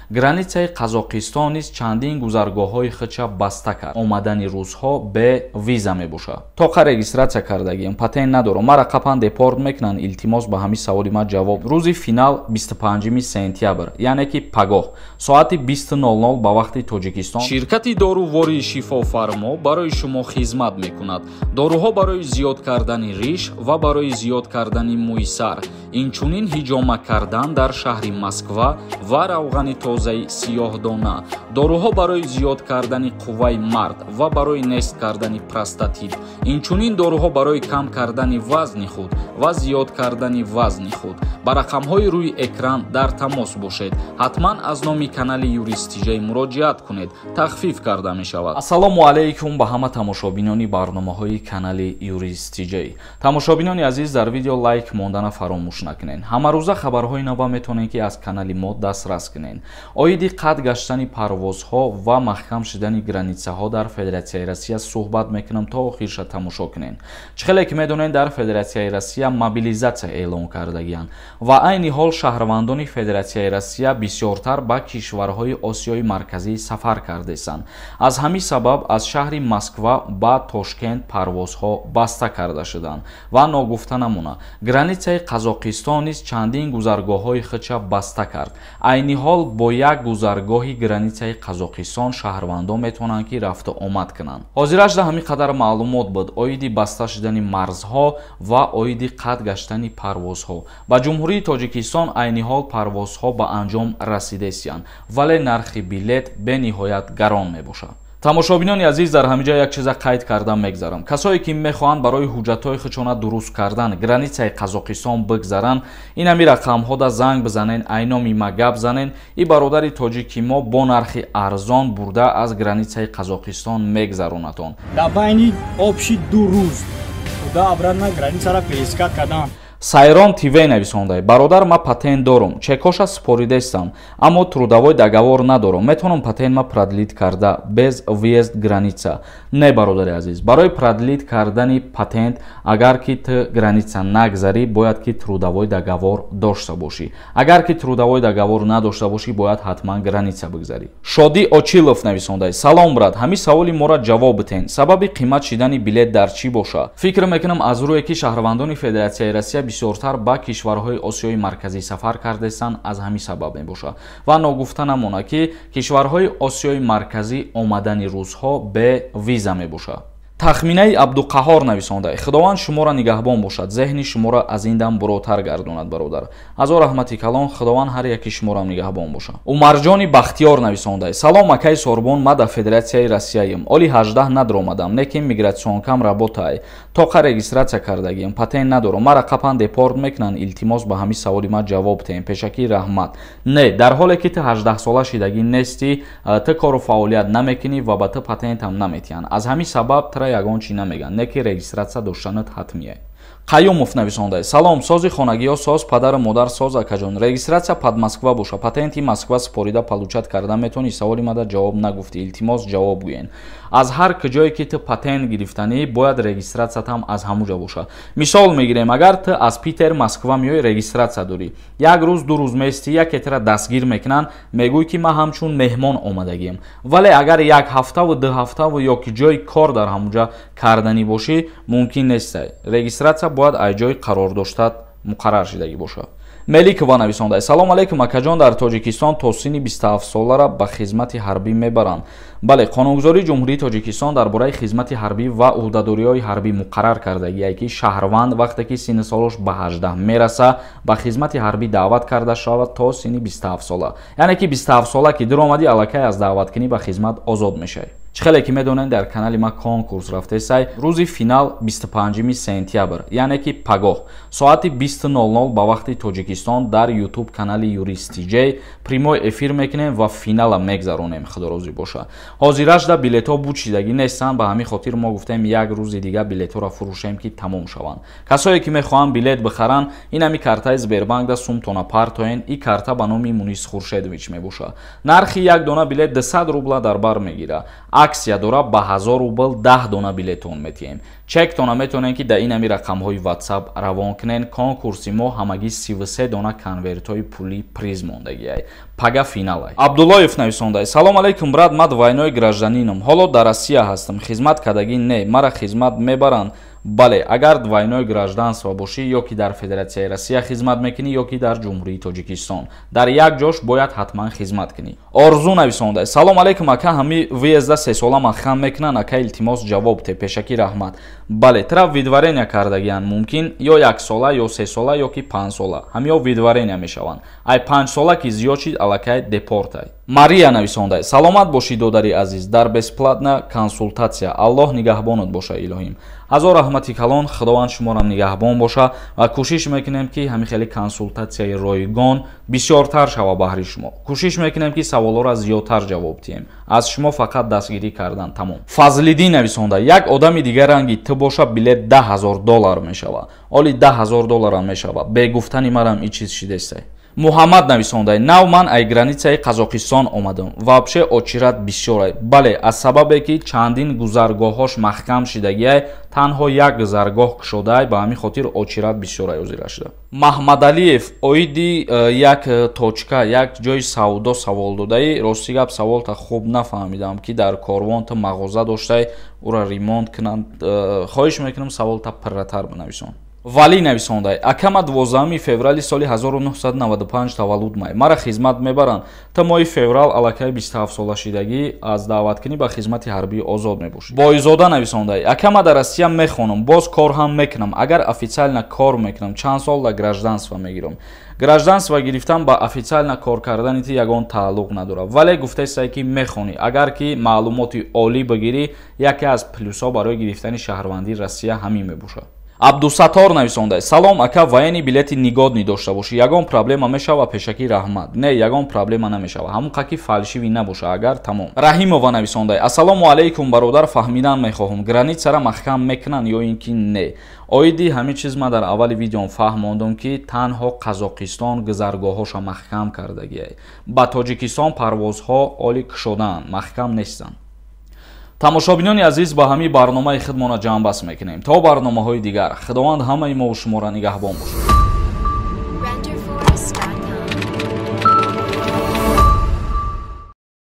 Границаи Қазоқистон низ чандин гузаргоҳҳои худша баста кард. Омадани русҳо бе виза мебошад. Тоқа регистрация кардагиам, патент надорам, мара қапан депорт мекунанд. Илтимос, ба ҳамин саволи ман ҷавоб. Рӯзи финал 25 сентябр, яъне ки пагоҳ соати 20:00 ба вақти Тоҷикистон. Ширкати дорувории Шифофармо барои шумо хизмат мекунад. Доруҳо барои зиёд кардани риш ва барои зиёд кардани мӯи сар, инчунин ҳиҷома кардан дар шаҳри Москва ва равғани тозаи сиёҳдона. Доруҳо барои зиёд кардани қувваи мард ва барои нест кардани простатит, инчунин доруҳо барои кам кардани вазни худ ва зиёд кардани вазни худ. Ба рақамҳои рӯи экран дар тамос бошед. Ҳатман аз номи канали Юрист Тиҷай муроҷиат кунед, тахфиф карда мешавад. Ассалому алайкум ба ҳама тамошобинони барномаҳои канали Юрист Тиҷай. Тамошобинони азиз, дар видео лайк мондана фаромӯш накунед. Ҳамарӯза хабарҳои нава метавонед, ки аз канали мо дастрас кунед. Оиди қатъ гаштани парвозҳо ва маҳкам шудани границаҳо дар Федератсияи Россия суҳбат мекунам, то охирша тамошо кунед. Чӣ хеле ки медонед, дар Федератсияи Россия мобилизатсия эълон кардагианд ва айни ҳол шаҳрвандони Федератсияи Россия бисёртар ба кишварҳои Осиёи Марказӣ сафар кардесанд. Аз ҳамин сабаб аз шаҳри Москва ба Тошкент парвозҳо баста карда шуданд. Ва ногуфта намона, границаи Қазоқистон низ чандин гузаргоҳҳои худша баста кард. Айни ҳол бо як гузаргоҳи границаи Қазоқистон шаҳрвандон метавонанд, ки рафту омад кунанд. Ҳозирашда ҳамин қадар маълумот буд оиди баста шудани марзҳо ва оиди қатъ гаштани парвозҳо. Ба Ҷумҳурии Тоҷикистон айни ҳол парвозҳо ба анҷом расидесиянд, вале нархи билет бениҳоят гарон мебошад. Тамошобинони азиз, дар ҳамин ҷо як чиза қайд кардан мегзарам. Касое ки мехоҳанд барои ҳуҷҷатҳои худшона дуруст кардан границаи Қазоқистон бигзаранд, ин ҳами рақамҳода занг бизанен, айноми ма гап занен. И бародари тоҷики мо бо нархи арзон бурда аз границаи Қазоқистон мегзаронатон. Дар байни общий 2 рӯз туда обратно границаро пересекать кардан. Сайрон ТВ нависондай: бародар, ма патент дорум, чекоша супоридестам, аммо трудовой договор надорум. Метавонам патент ма продлить карда без въезд граница? Не, бародари азиз, барои продлить кардани патент, агар ки ту граница нагзарӣ, бояд ки трудовой договор дошта бошӣ. Агар ки трудовой договор надошта бошӣ, бояд ҳатман граница бигзарӣ. Шодӣ Очилов нависондай: салом, брат, ҳамин саволи моро ҷавоб битен. Сабаби қимат шидани билет дар чӣ боша? Фикр мекунам, аз рӯе ки шаҳрвандони Федератсияи Россия бисёртар ба кишварҳои Осиёи Марказӣ сафар кардастанд, аз ҳамин сабаб мебошад. Ва ногуфта намонад, ки кишварҳои Осиёи Марказӣ омадани русҳо бе виза мебошад. Тахминаи Абдуқаҳор нависонда: Худованд шуморо нигаҳбон бошад, зеҳни шуморо аз ин дам буротар гардонад. Бародар, ҳазор раҳмати калон, Худованд ҳар яки шуморо нигаҳбон бошад. Умарҷони Бахтиёр нависонда: салом, акаи Сорбон, ма дар Федератсияи Россияем, оли 18 надромадам, лекин миграционкам работай. Тоқа регистрация кардагиам, патент надорам, мара қапан депорт мекунанд. Илтимос, ба ҳамин саволи ман ҷавоб диҳем, пешакӣ раҳмат. Не, дар ҳоле ки ту 18 сола шидагӣ нестӣ, ту кору фаъолият намекунӣ ва ба ту патентам наметиҳанд. Аз ҳамин сабаб тра ягон чӣ намегӯянд, не ки регистрация доштанат ҳатмие. Қаюмов нависонда: салом, сози хонагиҳо соз, падару модар соз. Акаҷон, регистрация под Москва боша, патенти Москва супорида получать карда метавонӣ? Саволи мада ҷавоб нагуфтӣ, илтимос, ҷавоб гӯен. Аз ҳар куҷое ки ту патент гирифтанӣ, бояд регистрациятам аз ҳамуҷа бошад. Мисол мегирем, агар ту аз Питер Москва меои, регистрация дорӣ, як рӯз, 2 рӯз меистӣ, яке тира дастгир мекунанд, мегӯй, ки ман ҳамчун меҳмон омадагием. Вале агар як ҳафтаву 2 ҳафтаву ё ки ҷои кор дар ҳамуҷа карданӣ бошӣ, мумкин нест. Регистрация бояд аз ҷои қарор доштат муқаррар шидагӣ бошад. Меликова нависонда: салом алейкум, акаҷон, дар Тоҷикистон то синни 27 солара ба хизмати ҳарбӣ мебаранд? Бале, қонунгузории Ҷумҳурии Тоҷикистон дар бораи хизмати ҳарбӣ ва ӯҳдадориҳои ҳарбӣ муқаррар кардагие, ки шаҳрванд вақте ки синни солаш ба 18 мераса, ба хизмати ҳарбӣ даъват карда шавад то синни 27 сола. Яъне ки 27 сола ки дуромадӣ, аллакай аз даъваткунӣ ба хизмат озод мешавӣ. Чӣ хеле ки медонед, дар канали ма конкурс рафтесай. Рӯзи финал 25 сентябр, яъне ки пагоҳ соати 20:00 ба вақти Тоҷикистон дар Ютуб канали Юрист Тиҷей прямой эфир мекунем ва финала мегзаронем, худорозӣ боша. Ҳозирашда билетҳо бучидагӣ нестанд, ба ҳамин хотир мо гуфтем, як рӯзи дига билетҳоро фурӯшем, ки тамом шаванд. Касое ки мехоҳанд билет бихаранд, ин ҳами картаи Сбербанкда сумтона партоен. И карта ба номи Мунис Хуршедович мебошад. Нархи як дона билет 200 рубла дар бар мегирад. Акция дора, ба 1000 рубл 10 дона билетон метиҳем. Чектона метавонем, ки дар ин ҳами рақамҳои WhatsApp равон кунен. Конкурси мо ҳамагӣ 33 дона конвертҳои пули приз мондагиай. Пага финалай. Абдуллоев нависондай: салом алейкум, брат, ман двойной гражданином, ҳоло дар Россия ҳастам, хизмат кардагӣ не, мара хизмат мебаранд? Бале, агар двойной гражданство бошӣ, ё ки дар Федератсияи Россия хизмат мекунӣ, ё ки дар Ҷумҳурии Тоҷикистон, дар як ҷош бояд ҳатман хизмат кунӣ. Орзу нависондай: салом алейкум, ака, ҳами въезда сесола маҳкам мекунанд, ака, илтимос, ҷавоб те, пешакӣ раҳмат. Бале, тра выдворения кардагиян мумкин, ё яксола, ё сесола, ё ки панҷсола, ҳамиё выдворения мешаванд. Ай панҷсола ки зиёд шид, аллакай депортай. Мария нависондай: саломат бошӣ, додари азиз, дар бесплатна консултатсия, Аллоҳ нигаҳбонат боша, илоҳим. Ҳазор раҳмати калон, Худованд шуморам нигаҳбон боша ва кӯшиш мекунем, ки ҳамин хеле консултатсияи ройгон бисёртар шава баҳри шумо. Кӯшиш мекунем, ки саволҳоро зиёдтар ҷавоб диҳем. Аз шумо фақат дастгирӣ кардан, тамом. Фазлиддин нависонда: як одами дигар ранги ту боша, билет 10 000 доллар мешава. Оли 10 000 долларам мешава, бегуфтани марам и чиз шидестай. Муҳаммад нависондай: нав ман ай границаи Қазоқистон омадам, вообще очередь бисёрай. Бале, аз сабабе ки чандин гузаргоҳҳош маҳкам шидагиай, танҳо як гузаргоҳ кушодаай, ба ҳамин хотир очередь бисёрай озира шуда. Маҳмадалиев оиди як точка, як ҷои савдо савол додаи. Рости гап, саволта хуб нафаҳмидам, ки дар Корвон ту мағоза доштай, ӯра ремонт кунанд. Хоҳиш мекунам, саволта пурратар бинависон. Валӣ нависондай: акама 12 феврали соли 1995 таваллуд май, мара хизмат мебаранд? Та моҳи феврал аллакай 27 сола шидагӣ, аз даъваткунӣ ба хизмати ҳарбӣ озод мебошӣ. Бойзода нависондай: акама дар Россия мехонам, боз кор ҳам мекунам, агар официально кор мекунам, чанд сол да гражданство мегирам? Гражданство гирифтан ба официально кор кардани ти ягон тааллуқ надорад, вале гуфтаистай, ки мехонӣ, агар ки маълумоти олӣ бигирӣ, яке аз плюсҳо барои гирифтани шаҳрвандии Россия ҳамин мебошад. Абдусаттор нависонда: салом, ака, военный билети негодный дошта бошӣ, ягон проблема мешава? Пешакӣ раҳмат. Не, ягон проблема намешава, ҳамон қа ки фальшивый набоша агар, тамом. Раҳимова нависонда: ассалому алайкум, бародар, фаҳмидан мехоҳам, границара маҳкам мекунанд ё ин ки не? Оиди ҳамин чиз ман дар аввали видеом фаҳмондам, ки танҳо Қазоқистон гузаргоҳҳоша маҳкам кардагиай, ба Тоҷикистон парвозҳо оли кушодаанд, маҳкам нестанд. Тамошобинони азиз, ба ҳамин барномаи худмона ҷамъбаст мекунем. То барномаҳои дигар, Худованд ҳамаи мову шуморо нигаҳбон бошад.